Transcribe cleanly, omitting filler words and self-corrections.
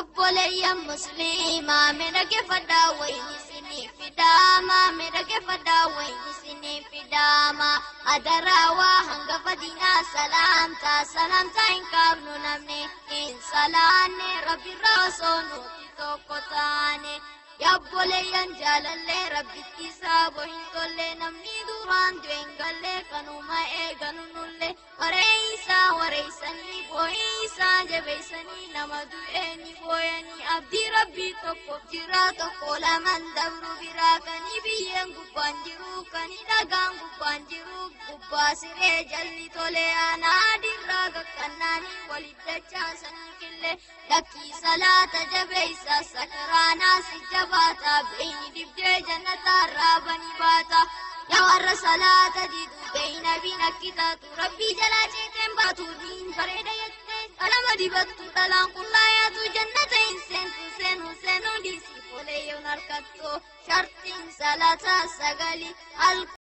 Yabboleeyyan musliimaa mee dhaggeeffadhaa wayni isinii fidaama mee dhaggeeffadhaa wayni isinii fidaama adaraawaa hangafa diinaa salaamtaa salaamtaa hin qabnu namni hin salaanne rabbirraa osoo nuti tokko taane. Yabboleeyyan jaalallee rabbitti isaa hin tolle namni duraan du'e hin galle kanuma eeganu nullee wareeysaa wareeysanii boo'iisaa jabeeysanii nama du'e ni booyanii abdii rabbii tokkoof jira tokko laman dabru biraa kanii biyyeen gubbaan jiru kanii dhagaan gubbaan jiru gubbaa siree jalli tole aanaa dirraa qaqqannaanii walitti killee lakkii salaata jabeeysa sakaraanaa si jabaata beeyni dibdee jannataa raabanii baata yaa warra salaata didu beeyna biin akki taatu rabbii jalaa ceeteen baatu diin bareeda jettee qalama dibattu dhalaan qullaa yaatu jannata hin seentu seenuu seenuu dhiisii foleeyyoon harkattu shartiin salaataa sagali.